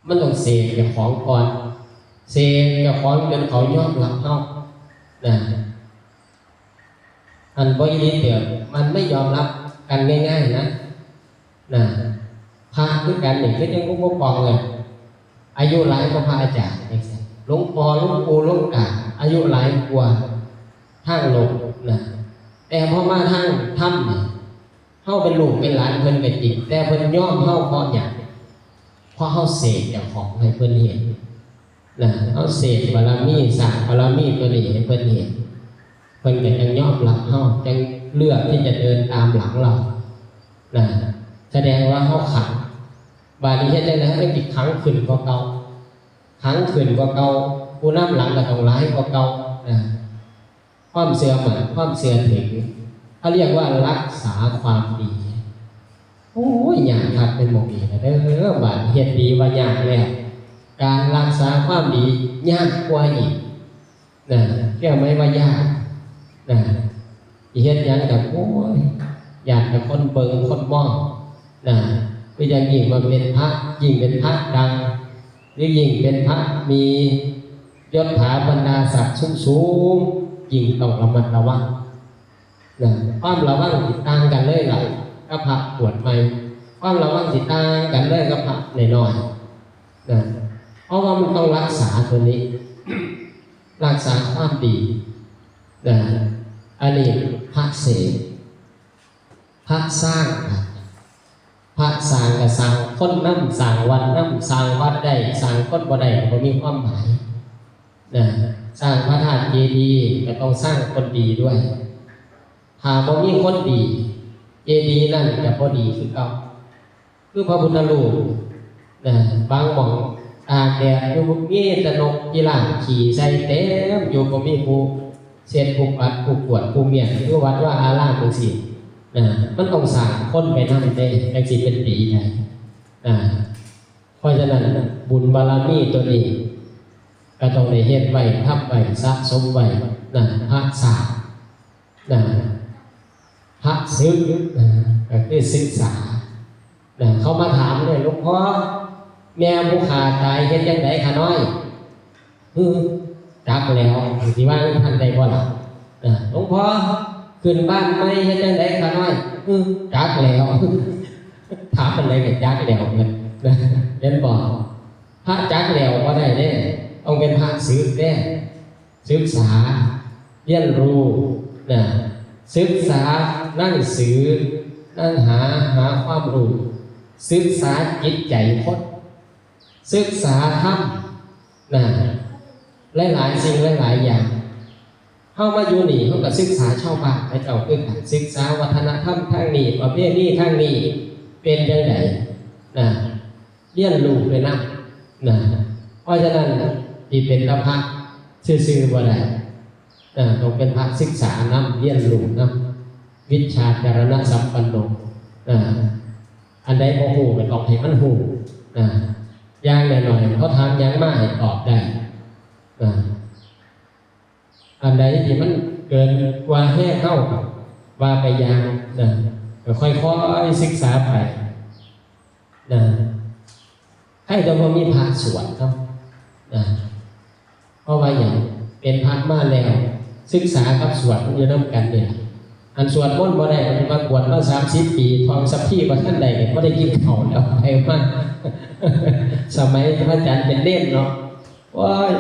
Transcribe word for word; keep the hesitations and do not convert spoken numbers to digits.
มันต้องเสกเจ้าของก่อน เสกเจ้าของจนเขายอมรับเฮานะ อันบ่อีหลีเติบ มันไม่ยอมรับกันง่ายๆนะ นะ พระคือกันนี่คือยังบ่ปองเลย อายุหลายกว่าพระอาจารย์จังซี้ หลวงพ่อหลวงปู่หลวงตา อายุหลายกว่าทางโลกนะ แต่พอมาทางธรรมนี่ เฮาเป็นลูกเป็นหลานเพิ่นก็จริง แต่เพิ่นยอมเฮาเพราะหยัง เพราะเฮาเสกเจ้าของให้เพิ่นเห็นนะ เฮาเสกบารมี สร้างบารมีตัวนี้ให้เพิ่นเห็น เพิ่นก็จั่งยอมรับเฮา จั่งเลือกที่จะเดินตามหลังเรานะ แสดงว่าเฮาขัง บาดนี้เฮ็ดจั่งใด๋ เฮาจั่งสิขังขึ้นกว่าเก่า ขังขึ้นกว่าเก่า ผู้นำหลังก็ต้องหลายกว่าเก่านะ ความเชื่อมั่น ความเชื่อถือ เขาเรียกว่ารักษาความดี โอ้ย ยากคักเป็นหม่องนี้นะเด้อ บาดเฮ็ดดีว่ายากแล้ว การรักษาความดียากกว่าอีกนะ เชื่อไหมว่ายากนะ สิเฮ็ดหยังก็ โอ้ย ย้านแต่คนเบิ่งคนมองนะ คืออย่างยิ่งว่าเป็นพระ ยิ่งเป็นพระดัง หรือยิ่งเป็นพระมียศถาบรรดาศักดิ์สูงๆ ยิ่งต้องระมัดระวังนะ ความระวังสิต่างกันเลยล่ะ กับพระบวชใหม่ ความระวังสิต่างกันเลยกับพระน้อยๆนะ เพราะว่ามันต้องรักษาตัวนี้ รักษาความดีนะ อันนี้พระเสก พระสร้างนะ พระสร้างก็สร้างคนนำ สร้างวัดนำ สร้างวัดได้ สร้างคนบ่ได้ก็บ่มีความหมายนะ สร้างพระธาตุเจดีย์ก็ต้องสร้างคนดีด้วย ถ้าบ่มีคนดี เจดีย์นั่นก็บ่ดีคือเก่า คือพระพุทธรูปนะ บางหม่องตากแดดอยู่ มีแต่นกพิราบขี้ใส่เต็มอยู่ บ่มีผู้เช็ด ผู้ปัด ผู้กวาด ผู้เมียน คือวัดวาอารามจั่งซี้นะ มันต้องสร้างคนไปนำเด้ จั่งสิเป็นดีได้นะ เพราะฉะนั้นบุญบารมีตัวนี้ ก็ต้องได้เฮ็ดไว้ ทำไว้ สะสมไว้นะ พระสร้างนะ พระศึกนะ ก็คือศึกษานะ เขามาถามเลย หลวงพ่อ แม่ผู้ข้าตายเฮ็ดจั่งใด๋ข้าน้อย อือ จักแล้ว สิว่าท่านได้บ่ล่ะ เออ หลวงพ่อ ขึ้นบ้านใหม่เฮ็ดจั่งใด๋ข้าน้อย อือ จักแล้ว ถามปานใด๋ก็จักแล้ว เห็นบ่ พระจักแล้วบ่ได้เด้ ต้องเป็นพระศึกเด้ ศึกษา เรียนรู้นะ ศึกษาหนังสือ นั่งหา หาความรู้ ศึกษาจิตใจคน ศึกษาธรรมนะ หลายๆสิ่งหลายๆอย่าง เฮามาอยู่นี่ เฮาก็ศึกษาชาวบ้านเขาเจ้าคือกัน ศึกษาวัฒนธรรมทางนี้ ประเพณีทางนี้ เป็นจั่งใดนะ เรียนรู้ไปนำนะ เพราะฉะนั้นสิเป็นแต่พระซื่อๆบ่ได้นะ ต้องเป็นพระศึกษานำ เรียนรู้นำ วิชชาจารณสัมปันโนนะ อันใดบ่ฮู้ก็ต้องให้มันฮู้นะ อย่างน้อยๆเขาถามหยังมาให้ตอบได้นะ อันใดที่มันเกินกว่าแฮงเฮา ว่าไปอย่างนะ ก็ค่อยๆศึกษาไปนะ ใครแต่ว่ามีพระสวดเนาะนะ เพราะว่าหยัง เป็นพระมาแล้ว ศึกษากับสวดมันอยู่นำกันนี่ล่ะ อันสวดมนต์บ่ได้ มันมาบวชมาสามสิบปี ท่องสัพพีบ่ทันได้ บ่ได้กินข้าวแล้ว ไปมา สมัยพระอาจารย์เป็นเณรเนาะ โอ้ย